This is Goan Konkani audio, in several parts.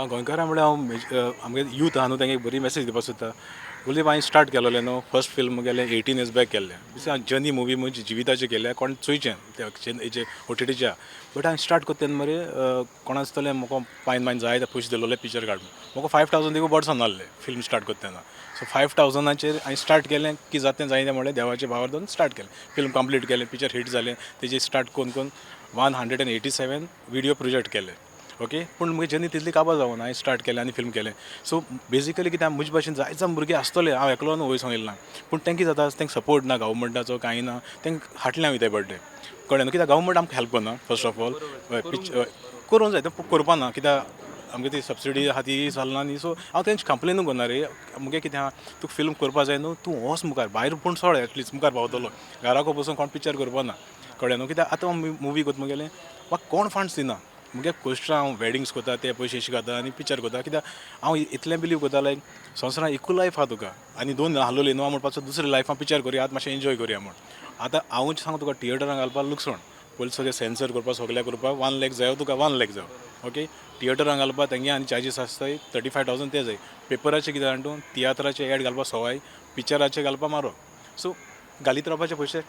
गोंयकारां म्हळ्यार हांव आमगे यूथ आहा न्हू, तेंगे एक बरी मॅसेज दिवपाक सोदता. कुलदीप, हांवें स्टार्ट केलोलें न्हू फर्स्ट फिल्म मुगेलें 18 इयर्स बॅक केल्लें. जर्नी मुवी म्हजी जिविताचेर केल्या. कोण चोयचें हेजे ओटीटीच्या. बट हांवें स्टार्ट करता तेन्ना मरे कोण आसतलें, म्हाका पायन मायन जाय ते पयशे दिलोले पिक्चर काडून. म्हाका 5,000 दिवूं बरें नासलें फिल्म स्टार्ट करता तेन्ना. सो 5,000चेर हांवें स्टार्ट केलें की जाता तें जायना म्हणलें, देवाचे भावार दवरून स्टार्ट केलें. फिल्म कंप्लीट केलें, पिक्चर हिट जालें. तेजे स्टार्ट करून करून 187 video project केले. ओके, पूण म्हगे जर्नी तितली काबार जावना. हांवें स्टार्ट केलें आनी फिल्म केलें. सो बेजिकली कितें, म्हजे भाशेन जायते जाण भुरगे आसतले, हांव एकलो न्हू वयर सरोन येयला. पूण तेंकां कितें जाता, तांकां सपोर्ट ना गव्हर्मेंटाचो, कांय ना. तांकां फाटल्यान वयताय बड्डे, कळ्ळें न्हू? कित्याक गव्हर्मेंट आमकां हेल्प करना. फर्स्ट ऑफ ऑल, हय, पिक्चर करूंक जाय तें करपा ना, कित्याक आमगे ती सबसिडी आहा ती चलना न्ही. सो हांव तेंचे कंप्लेनूय करना रे. मुगे कितें आहा, तुका फिल्म करपा जाय न्हू, तूं वच मुखार भायर, पूण सोड, एटलिस्ट मुखार पावतलो. घराको बसून कोण पिक्चर करपा ना, कळ्ळें न्हू? कित्याक आतां हांव मुवी करता, मुगेलें म्हाका कोण फंड्स दिना. मुगे कश्ट, हांव वेडिंग्स करता, ते पयशे अशे खाता आनी पिक्चर करता. कित्याक हांव इतलें बिलीव करता, लायक संवसारान एकूच लायफ आहा तुका आनी दोन आहलोली न्हू म्हणपाचो. दुसरे लायफान पिक्चर करुया, आतां मातशें एन्जॉय करुया म्हूण. आतां हांवूच सांगता तुका, थिएटरान घालपाक लुकसाण. पयलीं सगळें सेन्सर करपाक, सगळें करपाक 1 लॅक जायो तुका, 1 लॅक जायो. ओके, थिएटरान घालपाक तेंगे आनी चार्जीस आसताय 35,000, ते जाय. पेपराचे कितें जाणा तूं, तियात्राचे एड घालपाक सवाय, पिक्चराचे घालपाक म्हारग. सो घालीत रावपाचे पयशे.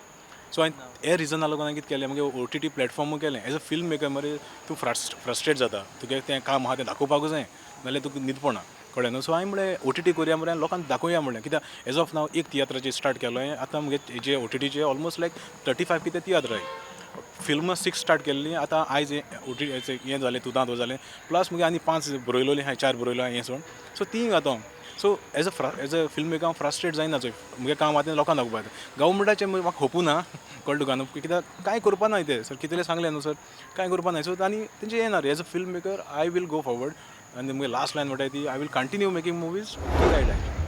सो हांवें हे रिजना लागून हांवें कितें केलें, मागीर ओटीटी प्लॅटफॉर्मूय केलें. एज अ फिल्म मेकर मरे तूं फ्रस्ट्रेट जाता. तुगे तें काम आहा तें दाखोवपाकूच जाय, नाल्यार तुका न्हीद पडना, कळ्ळें न्हू? सो हांवें म्हणलें, ओटीटी करुया मरे, लोकांक दाखोवया म्हणलें. कित्याक एज ऑफ नाव एक तियात्राचेर स्टार्ट केलो हांवें. आतां मुगे हेजे ओटीटीचे ऑलमोस्ट लायक 35 कितें तियात्र आहाय. फिल्म सिक्स स्टार्ट केल्ली. आतां आयज ओटीटी हें जालें, तुदां तो जालें, प्लस मुगे आनी पांच बरयलोली आहाय, चार बरयलो हें सोड. सो तीं घातो. So as a film maker हांव फ्रस्ट्रेट जायना. चोय, मुगे काम आहा तें लोकांक दाखोवपाक. गव्हर्मेंटाचें म्हाका होपू ना, कळ्ळें तुका न्हू? कित्याक कांय करपा ना ते सर. कितलें सांगलें न्हू सर, कांय करपा ना. सो आनी तेंचें येना रे. As a film maker I will go forward आनी मुगे लास्ट लायन म्हणटाय ती, I will continue making movies till I die.